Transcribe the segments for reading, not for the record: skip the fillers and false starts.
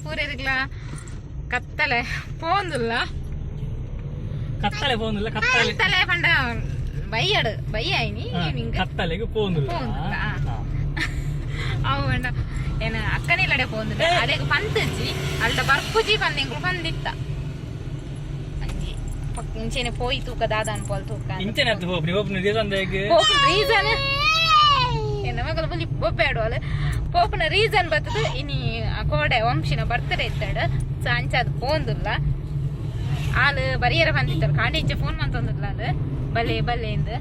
ಪೂರೆರ್ಗ್ಲ ಕತ್ತಲೆ ಪೋಂದುಲ್ಲ. ಕತ್ತಲೆ ಪೋಂದುಲ್ಲ, ಕತ್ತಲೆ. ಕತ್ತಲೆ ಪಂಡ ಬೈಯಡು ಬೈಯಾಯಿನಿ ಈವ್ನಿಂಗ್. ಕತ್ತಲೆಗೆ ಪೋಂದುಲ್ಲ. ಪೋಂದುಲ್ಲ. ಅವು ಪಂಡ ಏನ ಅಕ್ಕನಿಲ್ಲಡೆ ಪೋಂದುಲ್ಲ. ಅಡೆಗ್ ಪಂತುಜಿ ಅಲ್ಡ ಬರ್ಪುಜಿ ಪಂದ್ ಎಂಕುಲು ಪಂದಿತ್ತ ಅಂಜಿ ಇಂಚೆನೆ ಪೋಯಿ ತೂಕ ದಾದ ಅನ್ಪೋಲ್ ತೂಕ. ಇಂಚೆನೆ ಅತ್ತು ಹೋಗ್ರಿ ಹೋಗ್ನಿ ರೀಸನ್ ದೇಗ್. ಪೋಪುನ ರೀಸನ್ ಎನ್ನ ಮಗಲು ಬಲಿ ಬೊಬ್ಬೆ ಪೋಪುನ ರೀಸನ್ ಬತ್ತದು ಇನಿ ಕೋಡೆ ವಂಶಿನ ಬರ್ತ್ಡೇ ಇತ್ತಾಡು. ಸೊ ಅಂಚ ಅದು ಪೋಂದುಲ್ಲ. ಆಲ್ ಬರಿಯರ ಬಂದಿತ್ತಲ್ಲ ಕಾಂಡೆ ಇಂಚ ಫೋನ್ ಮಂತೊಂದುಲ್ಲ ಅದು ಬಲೆ ಬಲೆ ಇಂದು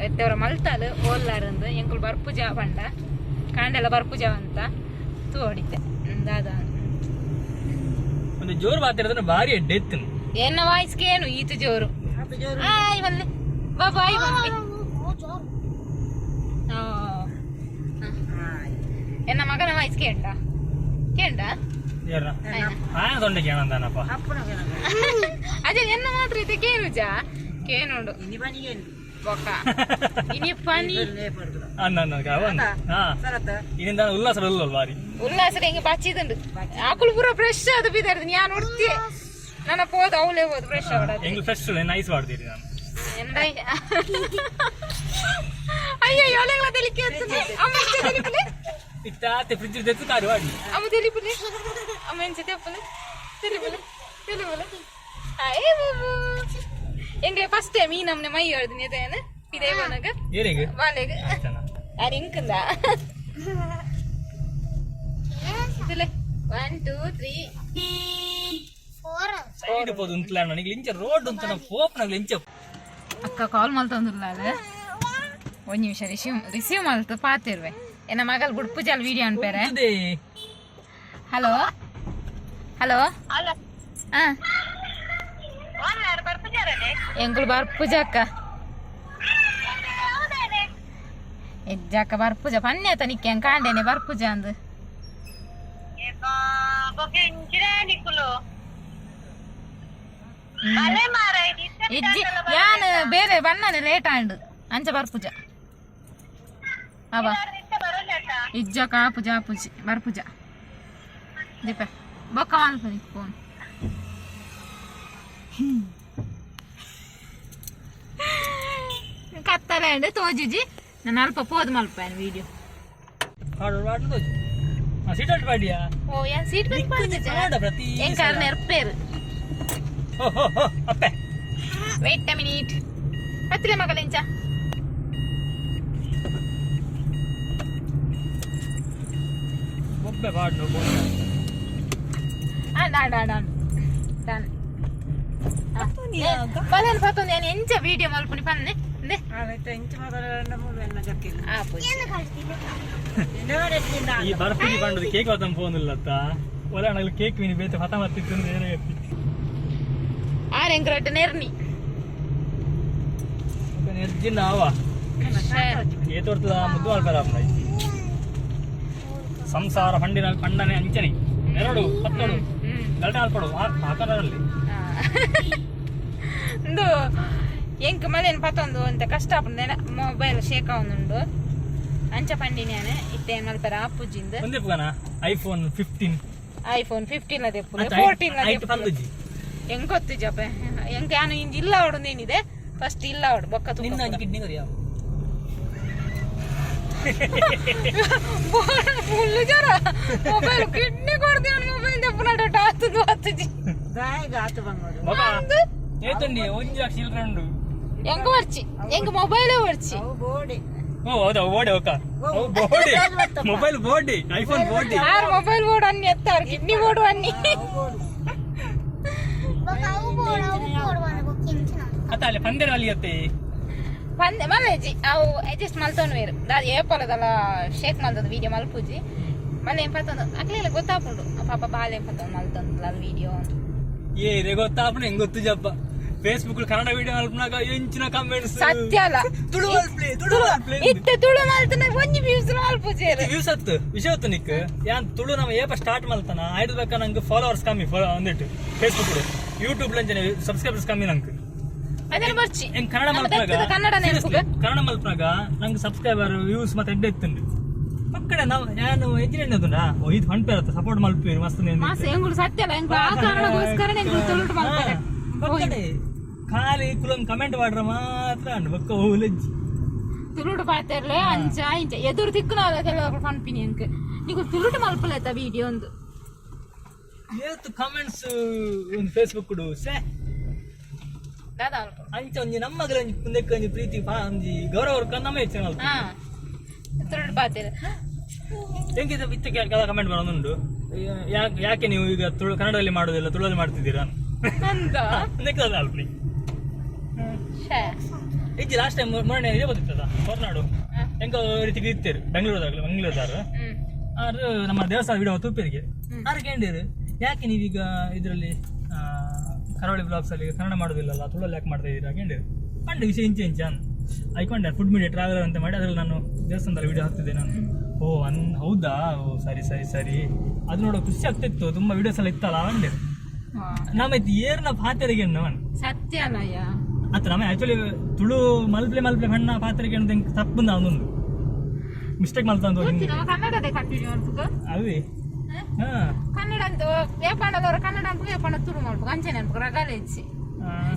ಎತ್ತವರ ಮಲ್ತಾಲು ಓಲ್ಲಾರಂದು ಎಂಕುಲು ಬರ್ಪುಜ ಪಂಡ ಕಾಂಡೆಲ್ಲ ಬರ್ಪುಜ ಅಂತ ತೋಡಿದ್ದೆ ದಾದ. ಒಂದು ಜೋರು ಬಾತಿರೋದನ್ನ ಭಾರಿ ಎಡ್ಡೆ ಇತ್ತು. ಎನ್ನ ವಾಯ್ಸ್ಗೆ ಏನು ಈತ ಜೋರು ಆಯ್ ಬಲ್ಲೆ ಬಾಯ್ ಬಂದೆ. ಎನ್ನ ಮಗನ ವಾಯ್ಸ್ ಕೇಂಡ ಕೇಂಡ. ಆಯನ ತೊಂಡೆ ಕೇಳಂದಾನಪ್ಪ. ಅದೇ ಎನ್ನ ಮಾತ್ರ ಇದೆ ಕೇನುಜ ಕೇನುಂಡು ಬೊಕ್ಕ ಇನಿ ಪನಿ. ಅನ್ನ ಅನ್ನ ಹಾ ಇನ್ನಿಂದ ಉಲ್ಲಾಸ ಉಲ್ಲಲ್ ಬಾರಿ. ಉಲ್ಲಾಸ ಹೆಂಗೆ ಬಚ್ಚಿದುಂಡು ಆಕುಲು ಪೂರ ಫ್ರೆಶ್ ಅದು ಬಿದ್ದಾರ್ದು ನಾನು ಉಡ್ತಿ ನನ್ನ ಪೋದು ಅವಳೇ ಹೋದು ಫ್ರೆಶ್ ಅವಡ. ಎಂಗ್ಲು ಫ್ರೆಶ್ ನೈಸ್ ಮಾಡ್ತೀರಿ ನಾನು. ಎಂದ ಅಯ್ಯೋ ಯೋಲೆಗಳ ತೆಲಿಕೆ ಅಮ್ಮ ತೆಲಿಪುಲೆ. ಇತ್ತಾತೆ ಫ್ರಿಜ್ ತೆತ್ತು ಕಾರು ವಾಡಿ. ಅಮ್ಮ ತೆಲಿಪುಲೆ ಅಮ್ಮ ಎಂಚ ತೆಪ್ಪುಲೆ ತೆಲಿಪುಲೆ ತೆಲಿಪುಲೆ. ಅಯ್ಯ ಬಾಬು ಎಂಗ್ಲೆ ಫಸ್ಟ್ ಟೈಮ್ ಈ ನಮ್ನೆ ಮೈ ಹೇಳ್ದು ಇದೇನು ಇದೇ ಬನಗ. ಏರಿಗೆ? ಬಾಲೆಗ್ ಯಾರು ಇಂಕಂದ ಇದಿಲೆ 1 2 3 4. ಸೈಡ್ ಪೋದು ಉಂತಲ ನನಗೆ ಇಂಚ ರೋಡ್ ಉಂತ ಪೋಪ್ ನಂಗೆ ಇಂಚ. ಅಕ್ಕ ಕಾಲ್ ಮಲ್ತೊಂದುಲ್ಲ ಅದು ಒಂಜಿ ನಿಮಿಷ ರಿಸೀವ್ ರಿಸೀವ್ ಮಲ್ತು ಪಾತಿರ್ವೆ ಎನ್ನ ಮಗಲ್ ಬುಡ್ಪುಜಾಲ್ ವಿಡಿಯೋ ಅನ್ಪೇರೆ. ಉಂತುದೆ. ಹಲೋ ಹಲೋ ಹಾ ಎಂಕುಲು ಬರ್ಪುಜ ಅಕ್ಕ ಎಜ್ಜಕ್ಕ ಬರ್ಪುಜ ಪನ್ನೆ ನಿಕ್ಕೆ ಕಾಂಡೇನೆ ಬರ್ಪುಜ ಅಂದು. ಇಜ್ಜಿ ಯಾನ್ ಬೇರೆ ಬಣ್ಣನೆ ಲೇಟ್ ಆಂಡ್ ಅಂಚ ಬರ್ಪುಜ ಅವ ಇಜ್ಜ ಕಾಪುಜ ಆಪುಜಿ ಬರ್ಪುಜ ದೀಪ ಬೊಕ್ಕ ಮಲ್ಪನಿ ಫೋನ್ ಕತ್ತಲೆ ಅಂಡ್ ತೋಜುಜಿ ನಾನು ಅಲ್ಪ ಪೋದು ಮಲ್ಪಾನು ವಿಡಿಯೋ. ಹಾಡು ಹಾಡು ತೋಜು ಆ ಸೀಟ್ ಬೆಲ್ಟ್ ಪಾಡಿಯಾ? ಓ ಏನ್ ಸೀಟ್ ಬೆಲ್ಟ್ ಪಾಡ್ದಿಜ? ಪಾಡ ಪ್ರತಿ. ಎಂಕಾರ್ ನೆರ್ಪೇರು. ಹೋ ಹೋ ಹೋ ಅಪ್ಪೆ. ವೇಟ್ ಅ ಮಿನಿಟ್ ಹತ್ತಿರ ಮಗಲೆಂಚ. ಬೊಬ್ಬೆ ಪಾಡ್ನು. And and and and done ಬಲನ್ ಪತ್ತೊಂದು ನಾನು ಎಂಚ ವಿಡಿಯೋ ಮಲ್ಪುನಿ ಪನ್ನೆ ಇಂದೆ. ಆ ಪೂಜೆ. ಈ ಬರ್ಫಿಗೆ ಬಂಡದು ಕೇಕ್ ವತಂ ಫೋನ್ ಇಲ್ಲತ್ತ ಒಲೆ ಅಣ್ಣಗಳು ಕೇಕ್ ಮೀನು ಬೇತೆ ಫತ ಮತ್ತಿತ್ತು ಅಂದ್ರೆ ಏನೇ. ಆರ್ ಎಂಕ್ರಟ್ ನೆರ್ನಿ. ನಿರ್ಜಿನ ಅವ ಏತೊರ್ತದ ಮುದ್ದು ಮಲ್ಪರ ಸಂಸಾರ ಫಂಡಿನ ಪಂಡನೆ ಅಂಚನೆ ನೆರಡು ಪತ್ತಡು ಗಲ್ಟೆ ಆಲ್ಪಡು ಆಕಾರದಲ್ಲಿ. ಇಂದು ಎಂಕ್ ಮಲೇನ್ ಪತ್ತೊಂದು ಅಂತ ಕಷ್ಟ ಆಪುಂಡು ಮೊಬೈಲ್ ಶೇಕ್ ಆವೊಂದುಂಡು ಅಂಚ ಪಂಡಿನ್ಯಾನೆ ಇತ್ತೆ ಮಲ್ಪರ ಆಪುಜಿಂದ್. ಒಂದೇ ಪುಗನ ಐಫೋನ್ 15. ಐಫೋನ್ 15 ಅದೇ 14 ಅದೇ. ಐಟ್ ಪಂದುಜಿ. ಎಂಕ್ ಗೊತ್ತಿಜಪ್ಪ ಎಂಕ್ ಯಾನು ಇಂಜಿ ಇಲ್ಲ ಅವಡು ಏನಿದೆ ಫಸ್ಟ್ ಇಲ್ಲ ಅವಡು ಬೊಕ್ಕ ತೂಕ. ನಿನ್ನ ಅಂಜಿ ಕಿಡ್ನಿ ಕರಿಯ. ಫುಲ್ ಜ್ವರ ಮೊಬೈಲ್ ಕಿಡ್ನಿ ಕೊಡ್ತೀನಿ ಮೊಬೈಲ್ ದಪ್ಪುನಾಟ ಆತದು ಆತುಜಿ. ಮಗ ಏತುಂಡಿ 1 ಲಕ್ಷ ಚಿಲ್ಲರೆ ಉಂಡು. ಎಂಕ್ ವರ್ಚಿ ಎಂಕ್ ಮೊಬೈಲೇ ವರ್ಚಿ. ಓ ಹೌದಾ ಓಡೆ ಓಕ ಅವು ಬೋಡಿ ಮೊಬೈಲ್ ಬೋಡಿ ಐಫೋನ್ ಬೋಡಿ. ಆರ್ ಮೊಬೈಲ್ ಬೋರ್ಡ್ ಅನ್ನಿ ಎತ್ತಾರು ಕಿಡ್ನಿ ಬೋರ್ಡ್ ಅನ್ನಿ. ಅತ್ತ ಅಲ್ಲಿ ಪಂದೆರ ಅಲ್ಲಿ ಅತ್ತೆ. ಪಂದೆ ಮಲ್ಲೇಜಿ ಅವು ಅಡ್ಜಸ್ಟ್ ಮಲ್ತೊನು ವೇರು ದಾದ ಏಪಲದಲ್ಲ ಶೇಕ್ ಮಲ್ತದ ವಿಡಿಯೋ ಮಲ್ಪುಜಿ ಮಲ್ಲೆ ಏನ್ ಪತ್ತೊಂದು ಅಕ್ಲೆಲ್ಲ ಗೊತ್ತಾಪುಂಡು ಪಾಪ ಬಾಲೆ ಪತ್ತೊಂದು ಮಲ್ತೊಂದು ವಿಡಿಯೋ. ಏ ಗೊತ್ತಾಪುಣ ಹೆಂಗ್ ಗೊತ್ತು ಜಪ್ಪ ಫೇಸ್ಬುಕ್ ಕನ್ನಡ ವಿಡಿಯೋ ಮಲ್ಪನಾಗ ಎಂಚಿನ ಕಮೆಂಟ್ಸ್. ಸತ್ಯ ಅಲ್ಲ. ತುಳು ಮಲ್ಪ್ಲೆ ತುಳು ಮಲ್ಪ್ಲೆ. ಇತ್ತೆ ತುಳು ಮಲ್ತನ ಒಂಜಿ ವ್ಯೂಸ್ ಮಲ್ಪುಜೇರು. ವ್ಯೂಸ್ ಹತ್ತು ವಿಷಯ ಹೊತ್ತು ನಿಕ್ ಯಾನ್ ತುಳು ನಮ್ಮ ಏಪ ಸ್ಟಾರ್ಟ್ ಮಲ್ತನ ಆಯ್ತು ಬೇಕಾ ನಂಗೆ ಫಾಲೋವರ್ಸ್ ಕಮ್ಮಿ ಒಂದಿಟ್ಟು ಫೇಸ್ಬುಕ್ ಯೂಟ್ಯೂಬ್ ಲಂಚನೆ ಸಬ್ಸ್ಕ್ರೈಬರ್ಸ್ ಕಮ್ಮಿ ನಂಗೆ. ಅದನ್ನ ಬರ್ಚಿ. ಹೆಂಗ್ ಕನ್ನಡ ನಮ್ಮ ಮಲ್ಪನಾಗ ದತ್ತದ ಕನ್ನಡ ನೆನಪುಗ. ಕನ್ನಡ ಮಲ್ಪನಾಗ ನಂಗೆ ಸಬ್ಸ್ಕ್ರೈಬರ್ ವ್ಯೂಸ್ ಮತ್ತೆ ಎಡ್ಡೆ ಇತ್ತುಂಡು. ಪಕ್ಕಡೆ ನಾವು ನಾನು ಎಂಜಿನಿಯರ್ ಉಂಟಾ ಓ ಇದು ಫಂಡ್ ಪೇರತ್ತ ಸಪೋರ್ಟ್ ಮಲ್ಪೇರು ಮಸ್ತ್. ಮಾಸ ಎಂಗುಳು ಸತ್ಯ ಅಲ್ಲ, ಎಂಗುಳು ಆ ಕಾರಣಕ್ಕೋಸ್ಕರನೇ ಎಂಗುಳು ತುಳುಟು ಮಲ್ಪರೆ. ಪಕ್ಕಡೆ ಖಾಲಿ ಕುಲಂ ಕಮೆಂಟ್ ಮಾಡ್ರ ಮಾತ್ರ ಅಂಡ್ ಬೊಕ್ಕ ಓಲಜ್ಜಿ. ತುಳುಟು ಪಾತೆರ್ಲೆ ಅಂಚ ಇಂಚ ಎದುರು ತಿಕ್ಕುನ ಕೆಲವು ಪನ್ಪಿನಿ ಅಂಕ್ ನಿಗುಲು ತುಳುಟು ಮಲ್ಪಲೆತ್ತ ವಿಡಿಯೋ ಒಂದು. ಏತ್ ಕಮೆಂಟ್ಸ್ ಒಂದು ಫೇಸ್ಬುಕ್ ಸೆ. ದಾದ ಅಲ್ಪ. ಅಂಚ ಒಂಜಿ ನಮ್ಮಗಲ ಒಂಜಿ ಪುಂದೆಕ್ ಒಂಜಿ ಪ್ರೀತಿ ಒಂಜಿ ಗೌರವ ನಮ್ಮ ಹೆಚ್ಚಿನ. ಹಾ, ತುಳುಟು ಪಾತೆರ್. ಹೆಂಗಿದೆ ಇತ್ತ ಕೆಲ ಕಮೆಂಟ್ ಬರೋದುಂಟು, ಯಾಕೆ ಯಾಕೆ ನೀವು ಈಗ ತುಳು ಕನ್ನಡದಲ್ಲಿ ಮಾಡೋದಿಲ್ಲ, ತುಳುವಲ್ಲಿ ಮಾಡ್ತಿದ್ದೀರಾ? ಅಂತ. ಪುಂದೆಕ್ ಅಲ್ಪನಿ. ಶ್ಯೇ. ಇಜ್ಜಿ, ಲಾಸ್ಟ್ ಟೈಮ್ ಮೊನ್ನೆ ಇದೇ ಗೊತ್ತಿತ್ತದ ಹೊರನಾಡು. ಎಂಕ ರೀತಿ ಇತ್ತೇರು ಬೆಂಗಳೂರದಾಗ, ಬೆಂಗಳೂರದಾರ. ಆರು ನಮ್ಮ ದೇವಸ್ಥಾನ ವಿಡಿಯೋ ತೂಪೇರಿಗೆ. ಆರು ಕೇಂದಿರು, ಯಾಕೆ ನೀವೀಗ ಇದರಲ್ಲಿ ಕರಾವಳಿ ಬ್ಲಾಗ್ಸ್ ಅಲ್ಲಿ ಕನ್ನಡ ಮಾಡೋದಿಲ್ಲಲ್ಲ, ತುಳುವಲ್ಲಿ ಯಾಕೆ ಮಾಡ್ತಾ ಇದ್ದೀರಾ ಕೇಂದಿರು. ಪಂಡು ವಿಷಯ ಇಂಚೆ ಇಂಚೆ ಅನ್ ಐಕೊಂಡೆ ಫುಡ್ ಮೀಡಿಯಾ ಟ್ರಾವೆಲ್ ಅಂತ ಮಾಡಿ ಅದ್ರಲ್ಲಿ ನಾನು ದೇವಸ್ಥಾನದಲ್ಲಿ ವಿಡಿಯೋ ಹಾಕ್ತಿದ್ದೆ ನಾನು. ಓ ಅನ್ ಹೌದಾ, ಓ ಸರಿ ಸರಿ ಸರಿ, ಅದು ನೋಡೋ ಖುಷಿ ಆಗ್ತಿತ್ತು, ತುಂಬ ವಿಡಿಯೋಸ್ ಎಲ್ಲ ಇತ್ತಲ್ಲ ಅಂದೆ. ನಮ್ಮ ಇದು ಏರ್ನ ಪಾತೆರಿಗೆ ಅವನ್. ಸತ್ಯ ಅಲ್ಲಯ್ಯ. ಅತ್ತ ನಮ್ಮ ಆಕ್ಚುಲಿ ತುಳು ಮಲ್ಪ್ಲೆ ಮಲ್ಪ್ಲೆ ಬಣ್ಣ ಪಾತ್ರೆಗೆ ತಪ್ಪು ಅವನೊಂದು ಮಿಸ್ಟೇಕ್ ಮಲ್ತ ಅಂತ. ಗೊತ್ತಿ ನಮ್ಮ ಕನ್ನಡದೇ ಕಂಟಿನ್ಯೂ ಮಲ್ಪುಗ. ಅವೇ ಹಾ. ಕನ್ನಡ ಅಂತ ವ್ಯಾಪಾರದವರು ಕನ್ನಡ ಅಂತ ವ್ಯಾಪಾರ ತುಳು ಮಲ್ಪುಗ ಅಂಚನೆ ಅನ್ಪುಗ ರಗಾಲೆ ಹೆಚ್ಚಿ.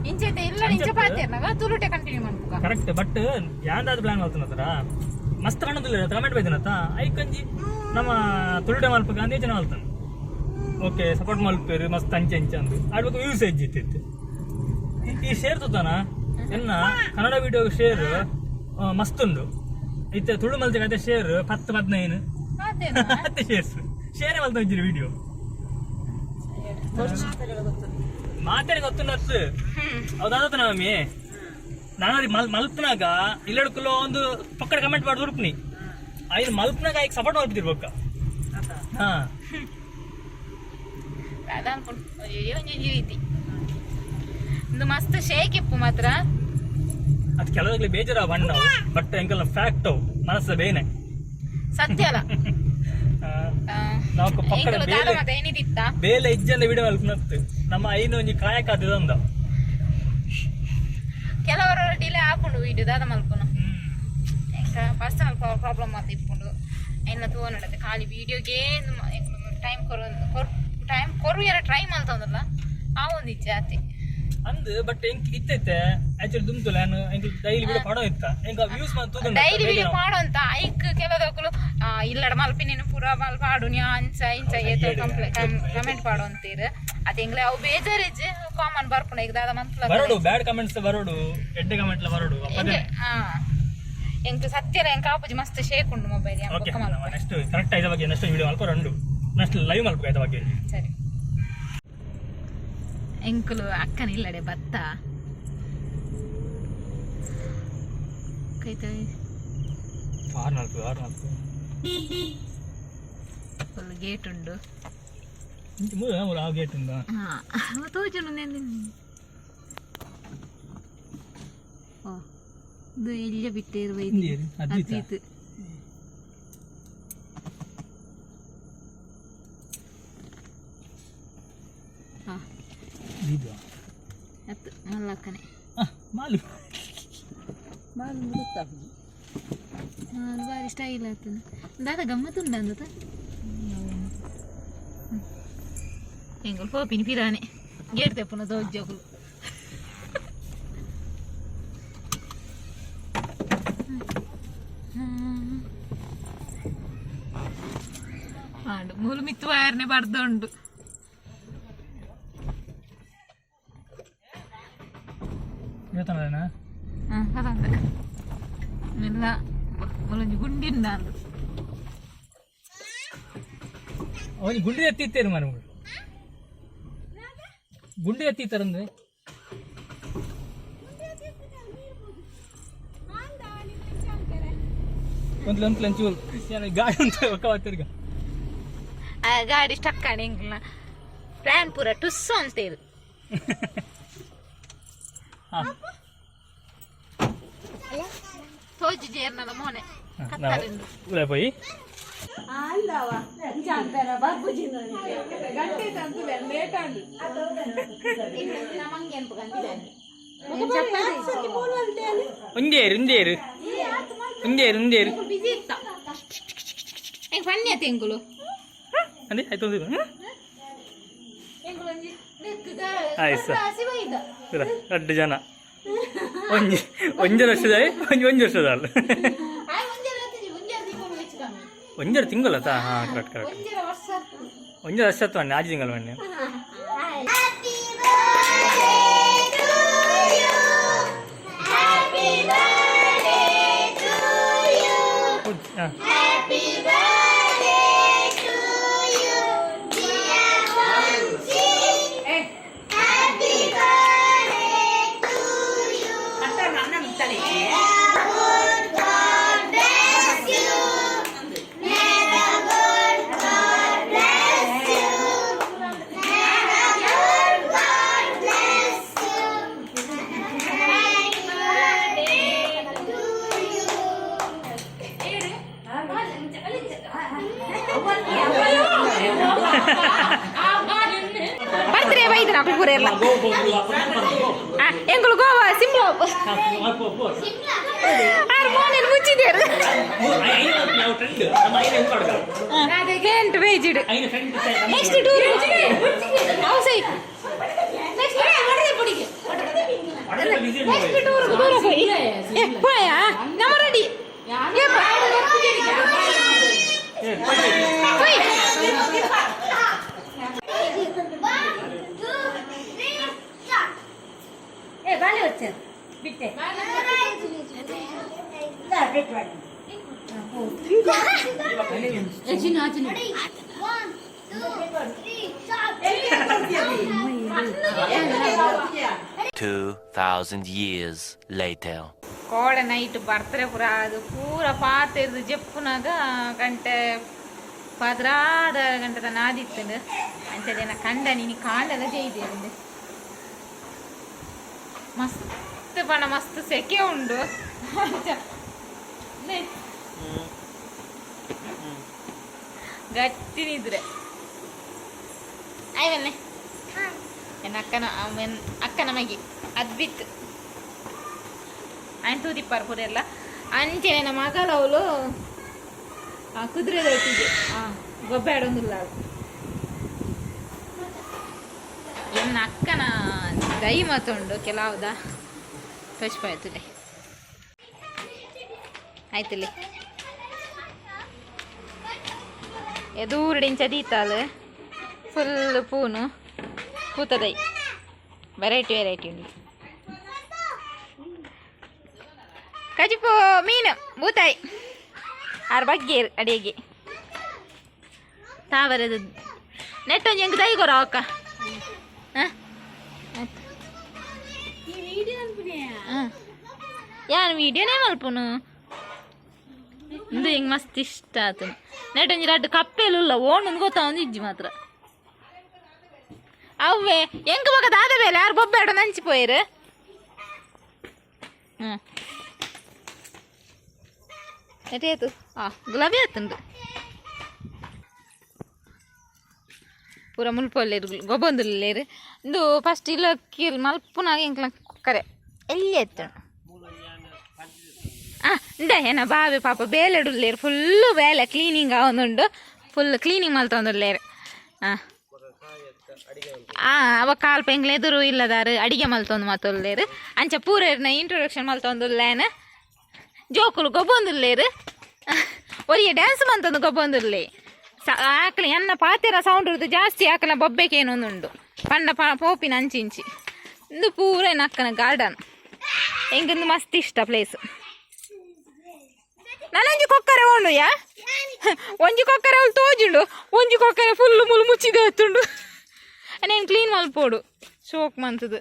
ಇಂಚೆತೆ ಇಲ್ಲ, ಇಂಚ ಪಾತೆರ್ನಾಗ ತುಳುಟೆ ಕಂಟಿನ್ಯೂ ಮಲ್ಪುಗ. ಕರೆಕ್ಟ್, ಬಟ್ ಯಾಂದಾದ ಪ್ಲಾನ್ ಮಲ್ತನತ್ರ ಮಸ್ತ್ ಕಾಣೋದಿಲ್ಲ ಕಮೆಂಟ್ ಬೈದನತ್ತ ಐಕಂಜಿ ನಮ್ಮ ತುಳುಟೆ ಮಲ್ಪಗ ಅಂದೇ ಜನ ಮಲ್ತಾನ. ಓಕೆ, ಸಪೋರ್ಟ್ ಮಲ್ಪೇರು ಮಸ್ತ್ ಅಂಚೆ ಅಂಚೆ ಅಂದು ಆಡ್ಬೇಕು ವ್ಯೂಸ್ ಇತ್ತು. ಈ ಶೇರ್ ತುತ್ತಾನ ಎನ್ನ ಕನ್ನಡ ವಿಡಿಯೋ ಶೇರ್ ಮಸ್ತ್ ಉಂಡು ಇತ್ತೆ. ತುಳು ಮಲ್ತಿಗೆ ಅದೇ ಶೇರ್ 10 15. ಅದೇನಾ? ಹತ್ತೆ ಶೇರ್ಸ್ ಶೇರ್ ಮಲ್ತ ಇದ್ದೀರಿ ವಿಡಿಯೋ ಮಾತಾಡಿ ಗೊತ್ತುಂಡು. ಹೌದಾದ ಮಮ್ಮಿ, ನಾನು ಮಲ್ ಮಲ್ಪನಾಗ ಇಲ್ಲಡ್ಕುಲ್ಲ ಒಂದು ಪಕ್ಕಡ ಕಮೆಂಟ್ ಮಾಡಿ ದುರ್ಪ್ನಿ ಐದು ಮಲ್ಪನಾಗ ಐಕ್ ಸಪೋರ್ಟ್ ಮಲ್ಪತಿರ್ಬೇಕ ಹಾ. ಅದ ಅನ್ಕೊಂಡು ಒಂಜಿ ಒಂಜಿ ರೀತಿ ಒಂದು ಮಸ್ತ್ ಶೇಕ್ ಇಪ್ಪು ಮಾತ್ರ. ಅದು ಕೆಲವಾಗ್ಲಿ ಬೇಜಾರ ಬಣ್ಣ, ಬಟ್ ಎಂಕಲ್ಲ ಫ್ಯಾಕ್ಟ್ ಅವು ಮನಸ್ಸ ಬೇನೆ. ಸತ್ಯ ಅಲ್ಲ. ನಾವು ಪಕ್ಕದ ಎಂಕುಲು ದಾದ ಬೇಲೆ ಮಾತ ಏನಿದಿತ್ತ. ಬೇಲೆ ಇಜ್ಜಂದ ವಿಡಿಯೋ ಮಲ್ಪನತ್ತು ನಮ್ಮ ಐನು ಒಂಜಿ ಕಾಯಕ ಅಂದ. ಕೆಲವರು ಡಿಲೇ ಆಪುಂಡು ವಿಡಿಯೋ ದಾದ ಮಲ್ಪುನು. ಎಂಕ ಪರ್ಸನಲ್ ಪ್ರಾಬ್ಲಮ್ ಮಾತ ಇಪ್ಪುಂಡು ಐನ ತೂವನಡತೆ ಖಾಲಿ ವಿಡಿಯೋಗೆ ಟೈಮ್ ಕೊರು ಟೈಮ್ ಕೊರು ಯಾರ ಟ್ರೈ ಮಲ್ತಂದಲ್ಲ ಆ ಒಂದು ಇಚ್ಛೆ ಆತಿ. ಅಂದ್ ಬಟ್ ಎಂಕ್ ಇತ್ತೈತೆ ಆಕ್ಚುಲಿ ದುಮ್ತುಲ್ಲ ನಾನು ಎಂಕ್ ಡೈಲಿ ವಿಡಿಯೋ ಪಾಡೋ ಇತ್ತ ಎಂಕ್ ವ್ಯೂಸ್ ಮಾತ್ರ ತೂತುಂಡು. ಡೈಲಿ ವಿಡಿಯೋ ಪಾಡು ಅಂತ ಐಕ್ ಕೆಲದಕ್ಕಲು ಇಲ್ಲಡ ಮಲ್ಪಿನೇನು ಪೂರ ಮಲ್ಪ ಪಾಡು ನೀ ಅಂಚ ಇಂಚ ಏತೋ ಕಮೆಂಟ್ ಪಾಡು ಅಂತೀರ. ಅದು ಎಂಗ್ಲೆ ಅವು ಬೇಜಾರಿಜ್ಜಿ ಕಾಮನ್ ಬರ್ಪುಣ ಈಗ ದಾದ ಮಂತ್ಲ. ಬರೋಡು ಬ್ಯಾಡ್ ಕಮೆಂಟ್ಸ್ ಬರೋಡು, ಎಡ್ಡೆ ಕಮೆಂಟ್ ಬರೋಡು. ಎಂಕ್ ಹಾ ಎಂಕ್ ಸತ್ಯಲ ಎಂಕ್ ಆಪುಜಿ ಮಸ್ತ್ ಶೇಕ್ ಉಂಡು ಮೊಬೈಲ್. ಓಕೆ, ನೆಕ್ಸ್ಟ್ ಕರೆಕ್ಟ್ ಐದ ಬಗ್ಗೆ ನೆಕ್ಸ್ಟ್ ವಿಡಿಯೋ ಮಲ್ಪ ರಂಡು ನೆಕ್ಸ್ಟ್ ಲೈವ್ ಮಲ್ಪ ಐದ ಬಗ್ಗೆ. ಸರಿ, ಎಂಕುಲು ಅಕ್ಕನ ಇಲ್ಲಡೆ ಬತ್ತ ಕೈತ. ಆರು ನಾಲ್ಕು ಆರು ನಾಲ್ಕು. ಫುಲ್ ಗೇಟ್ ಉಂಡು. ಇಂಚ ಮೂರು ಮೂರು ಆ ಗೇಟ್ ಉಂದಾ? ಹಾ, ತೋಜುಂಡು. ಓ ಇದು ಎಲ್ಲಿಯ ಬಿಟ್ಟೇರು. ಇಂದಿಯೇರು? ಅದ್ವಿತ? ಅದ್ವಿತ್. ಹಾ. ಇದು. ಅತ್ತು ಮಲ್ಲಕ್ಕನೆ. ಮಾಲು. ಅದು ಬಾರಿ ಸ್ಟೈಲ್ ಆಗ್ತದೆ. ದಾದ ಗಮ್ಮತ್ತು ಉಂಡ ಅಂದತ ಎಂಗುಲು ಪೋಪಿನಿ ಪಿರಾನೆ ಗೇಟ್ ತೆಪ್ಪುನ ದೋಜ್ಜಗುಲು. ಮೂಲು ಮಿತ್ತು ವಯರ್ನೆ ಬರ್ದುಂಡು. ಹೇಳ್ತಾನ. ಹಾಂ, ಅದಂತೆ ಮೆಲ್ಲ ಮೂಲೊಂಜಿ ಗುಂಡಿಂದ ಅಂದು. ಅವನಿಗೆ ಗುಂಡಿ ಎತ್ತಿತ್ತೇನು ಮನೆ ಗುಂಡಿ ಎತ್ತಿತ್ತಾರಂದ್ರೆ. ಒಂದು ಒಂದು ಲಂಚು ಗಾಡಿ ಅಂತ ಒಕ್ಕ. ಆ ಗಾಡಿ ಸ್ಟಕ್ ಆಣಿ ಎಂಗ್ಲ ಪ್ಲಾನ್ ಪೂರ ಟುಸ್ಸು ಅಂತೇಳಿ. ಹಾ. ತೋಜಿ ಜೇರ್ನದ ಮೋನೆ ಕತ್ತಲಿಂದು. ಉಳೆ ಪೋಯಿ. ಒಂದೇರು ಒಂದೇರು ಒಂದೇರು ಒಂದೇರು. ಬಿಸಿ ಇತ್ತ. ಎಂಕ್ ಪನ್ಯ ತೆಂಕುಲು. ಅಂದೆ ಆಯ್ತು ಒಂದು. ಎಂಕುಲು ಒಂಜಿ ಆಯ್ತು ಸರ್. ಶಿವ ಇದ್ದ. ಇಲ್ಲ, ರಡ್ಡು ಜನ ಒಂಜಿ ಒಂಜಿ ವರ್ಷದ, ಒಂಜಿ ಒಂಜಿ ವರ್ಷದ ಅಲ್ಲ. ಆಯ್ ಒಂಜರ ಒಂಜರ ತಿಂಗಳು ಹೆಚ್ಚು ಕಮ್ಮಿ. ಒಂಜರ ತಿಂಗಳತ್ತ? ಹಾಂ, ಕರೆಕ್ಟ್ ಕರೆಕ್ಟ್. ಒಂಜರ ವರ್ಷ. ಒಂಜರ ವರ್ಷ ಬನ್ನಿ, ಆಜಿ ತಿಂಗಳು ಬನ್ನಿ. Happy birthday to you. Happy birthday to you. ಹಾಂ. Happy birthday to you, dear Vamshi. Happy birthday to you. May the good God bless you. May the good God bless you. May the good God bless you. Happy birthday to you. ಬರ್ತ್ರೆ ಬೈದ್ರ ಪೂರ ಎಲ್ಲ. ಎಂಕುಲು ಗೋವಾ, ಸಿಮ್ಲಾ ಆರು ಮೋನೆಲ್ ಮುಚ್ಚಿದ್ದೇರು. ಗಂಟು ಬೇಜಿಡು. Next tour ಅವು ಸೈ. Next next tour ದೂರ ಹೋಯಿ. ಏ ಪೋಯ, ನಮ್ಮ ರೆಡಿ. ಹೋಯ್. One, two, three, start. ఏ బాగానే వచ్చారు బిట్టే. One, two, three, start. 2,000 years later. ಕೋಡೆ ನೈಟ್ ಬರ್ತಾರೆ ಪೂರ, ಅದು ಪೂರ ಪಾತೆರ್ದು ಜೆಪ್ಪುನಾಗ ಗಂಟೆ 12 ಗಂಟೆದ ನಾದಿತ್ತಂಡು. ಅಂಚದೇನ ಕಂಡ ನೀನು ಕಾಂಡದ ಜೈದೇರಂದೆ. ಮಸ್ತ್ ಪಣ ಮಸ್ತ್ ಸೆಕೆ ಉಂಡು. ಅಂಚ ನೆ. ಗಟ್ಟಿ ನಿದ್ರೆ ಆಯ್ವನ್ನೆ. ಎನ್ನ ಅಕ್ಕನ ಅವನ್ ಅಕ್ಕನ ಮಗಿ ಅದ್ಬಿತ್ ಆಯ್ತು ತೂದಿಪ್ಪಾರು ಪೂರೆಲ್ಲ. ಅಂಚೆನೆ ನಮ್ಮ ಮಗಳವಳು ಆ ಕುದುರೆದೊಟ್ಟಿಗೆ ಆ ಗೊಬ್ಬೆ ಆಡೊಂದಿಲ್ಲ. ಎನ್ನ ಅಕ್ಕನ ದೈ ಮತ್ತುಂಡು ಕೆಲವುದ ಪುಷ್ಪ ಆಯ್ತುಲೆ ಆಯ್ತಲ್ಲಿ. ಎದೂರುಡಿಂಚ ದೀತಾಲ್ ಫುಲ್ ಪೂನು ಪೂತದೈ ವೆರೈಟಿ ವೆರೈಟಿ ಉಂಡು. ಕಜಿಪು ಮೀನು ಬೂತಾಯಿ ಆರ್ ಬಗ್ಗೆ ಅಡಿಗೆ ತಾವರೆದು ನೆಟ್ಟೊಂಜಿ ಎಂಕ್ ದೈ ಕೊರ ಅಕ್ಕ. ಹಾಂ ಆಯ್ತು. ಯಾನ್ ವೀಡಿಯೋನೇ ಮಲ್ಪುನು. ಇಂದು ಹಿಂಗೆ ಮಸ್ತ್ ಇಷ್ಟ ಆತು. ನೆಟ್ಟೊಂಜಿ ರಡ್ಡ್ ಕಪ್ಪೆಲು ಉಲ್ಲ ಓಣುಂದು ಗೊತ್ತಾವೊಂದು ಇಜ್ಜಿ ಮಾತ್ರ. ಅವ್ವೆ ಎಂಕ್ ಬೊಕ ದಾದ ಬೇಲೆ ಯಾರು ಬೊಬ್ಬೆ ನಂಚಿ ಪೋಯೆರ್. ಹ್ಞೂ ಎಟೇತು ಆ ಗುಲಾಬಿ ಆತುಂಡು ಪೂರ ಮುಲ್ಪೊಲ್ಲೇರು ಗೊಬ್ಬೊಂದುಲ್ಲೇರು. ಇಂದು ಫಸ್ಟ್ ಇಲ್ಲ ಕೀಲ್ ಮಲ್ಪುನಾಗ ಎಂಕ್ಲ ಕುಕ್ಕರೆ ಎಲ್ಲಿ ಎತ್ತುಂಡು. ಆ ಇಂದ ಏನ ಬಾವೆ ಪಾಪ ಬೇಲೆಡುಲ್ಲೇರು. ಫುಲ್ಲು ಬೇಲೆ ಕ್ಲೀನಿಂಗ್ ಆವೊಂದುಂಡು. ಫುಲ್ ಕ್ಲೀನಿಂಗ್ ಮಲ್ತೊಂದುಲ್ಲೇರು. ಆ ಆ ಅವ ಕಾಲ್ಪ ಎಂಕ್ಲ ಎದುರು ಇಲ್ಲದಾರು ಅಡಿಗೆ ಮಲ್ತೊಂದು ಮಾತೊಲ್ಲೇರು. ಅಂಚ ಪೂರೇರ್ನ ಇಂಟ್ರೊಡಕ್ಷನ್ ಮಲ್ತೊಂದುಲ್ಲೇನ. ಜೋಕುಲು ಗೊಬ್ಬೊಂದುಲ್ಲೇರು. ಒರಿಯ ಡ್ಯಾನ್ಸ್ ಮಂತೊಂದು ಗೊಬ್ಬೊಂದುಲ್ಲೆ. ಆಕಲೆ ಎನ್ನ ಪಾತೆರ ಸೌಂಡ್ ಇರುದು ಜಾಸ್ತಿ. ಆಕಲ ಬೊಬ್ಬೆಗೆ ಏನೊಂದುಂಡು ಪಂಡ ಪೋಪಿನ ಅಂಚಿ ಇಂಚಿ. ಇಂದು ಪೂರ ಅಕ್ಕನ ಗಾರ್ಡನ್. ಎಂಕೊಂದು ಮಸ್ತ್ ಇಷ್ಟ ಪ್ಲೇಸ್. ನಾನೊಂಜಿ ಕೊಕ್ಕರೆ ಓಣು ಯಾ. ಒಂಜಿ ಕೊಕ್ಕರೆ ಅವಳು ತೋಜುಂಡು, ಒಂಜಿ ಕೊಕ್ಕರೆ ಫುಲ್ ಮುಲು ಮುಚ್ಚಿದೆ ಎತ್ತುಂಡು. నేను ಕ್ಲೀನ್ ಮಲ್ಪೋಡು ಶೋಕ್ ಮಂತದು.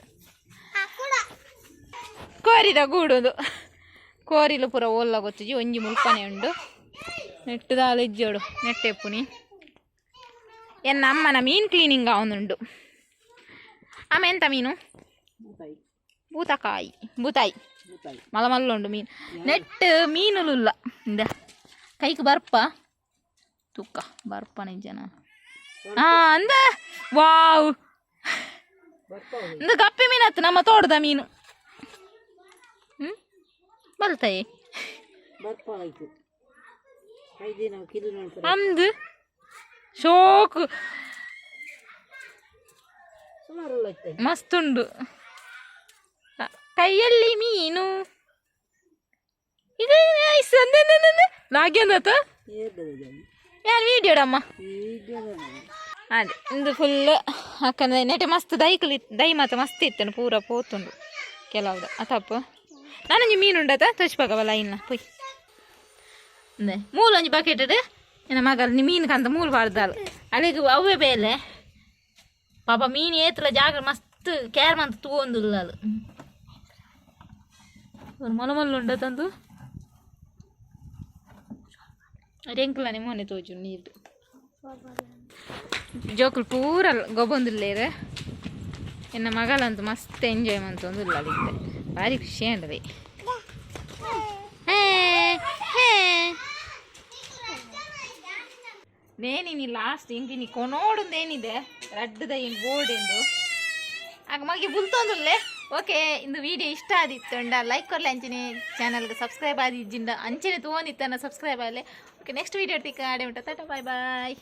ಕೋರಿದ ಗೂಡುದು ಕೋರಿಲು ಪೂರ ಓಲ್ಲ ಗೊತ್ತಿಜಿ. ಒಂಜಿ ಮುಲ್ಪನೆ ಉಂಡು. ನೆಟ್ಟುದಾಲ ಇಜ್ಜೋಡು ನೆಟ್ಟೆಪ್ಪುನಿ. ಎನ್ನ ಅಮ್ಮನ ಮೀನು ಕ್ಲೀನಿಂಗ್ ಆವೊಂದುಂಡು. ಅಮ್ಮ ಎಂತ ಮೀನು? ಬೂತಕಾಯಿ ಬೂತಾಯಿ ಮಲ್ಲ ಮಲ್ಲ ಉಂಡು ಮೀನು. ನೆಟ್ ಮೀನುಲುಲ್ಲ. ಇಂದ ಕೈಕ್ ಬರ್ಪ ತುಕ್ಕ ಬರ್ಪ ನಿಜನ. ಆ ಅಂದ ವಾವ್ ಇಂದು ಕಪ್ಪೆ ಮೀನತ್ತು ನಮ್ಮ ತೋಟದ ಮೀನು. ಹ್ಮ್ ಬಲ್ತಾಯಿ. ಅಂದು ಶೋಕ್ ಮಸ್ತ್ ಉಂಡು. ಕೈಯಲ್ಲಿ ಮೀನು ಇದು. ಲಾಗ್ಯಂದತ ಯಾರು ವೀಡಿಯೋಡಮ್ಮ? ಅದೇ ಇಂದು ಫುಲ್ ಅಕ್ಕನ ನೆಟೆ ಮಸ್ತ್ ದೈಕುಲು, ದೈ ಮಾತ ಮಸ್ತ್ ಇತ್ತನು, ಪೂರ ಪೋತುಂಡು ಕೆಲವ್ದು. ಅತಪ್ಪು ನಾನೊಂಜಿ ಮೀನು ಉಂಡತ ತೋಚ್ಪಾಗವಲ್ಲ ಇನ್ನ ಪೊಯ್. ಅಂದೆ ಮೂಲು ಒಂಜಿ ಬಕೆಟ್ ಎನ್ನ ಮಗಲ್ ಮೀನು ಕಂತ ಮೂಲು ಪಾಡ್ದಾಲ್. ಅಲ್ಲಿಗೆ ಅವೇ ಬೇಲೆ ಪಾಪ ಮೀನು ಏತ್ಲ ಜಾಗ ಮಸ್ತ್ ಕೇರ್ ಮಂತ್ ತೂವೊಂದುಲ್ಲ. ಮೊಲ ಮೊಲ್ಲ ಉಂಡ ತಂದು ಎಂಕ್ಲನೆ ಮೊನ್ನೆ ತೋಜು ನೀರು. ಜೋಕುಲು ಪೂರ ಗೊಬ್ಬೊಂದುಲ್ಲೇರು. ಎನ್ನ ಮಗಳಂತೂ ಮಸ್ತ್ ಎಂಜಾಯ್ ಮಂತೊಂದುಲ್ಲ ಇತ್ತೆ, ಭಾರಿ ಖುಷಿ ಆಂಡದೆ. ಹೇ ಹೇ ನೇನಿನಿ ಲಾಸ್ಟ್ ಇಂಕಿನಿ ಕೊನೋಡುಂದೇನಿದೆ ರಡ್ಡದ ಇನ್ ಬೋರ್ಡ್ ಎಂದು ಆಗ ಮಗೆ ಬುಲ್ತೊಂದುಲ್ಲೆ. ಓಕೆ, ಇಂದು ವಿಡಿಯೋ ಇಷ್ಟ ಆದಿತ್ತುಂಡ ಲೈಕ್ ಕೊರ್ಲೆ, ಅಂಚನೆ ಚಾನಲ್ಗೆ ಸಬ್ಸ್ಕ್ರೈಬ್ ಆದಿಜ್ಜಿಂಡ ಅಂಚನೆ ತೋಂದಿತ್ತನ ಸಬ್ಸ್ಕ್ರೈಬ್ ಆಗಲೆ. ಓಕೆ, ನೆಕ್ಸ್ಟ್ ವಿಡಿಯೋ ತಿಕ್ಕ ಆಡೆ ಉಂಟ. ಟಾಟಾ, ಬಾಯ್ ಬಾಯ್.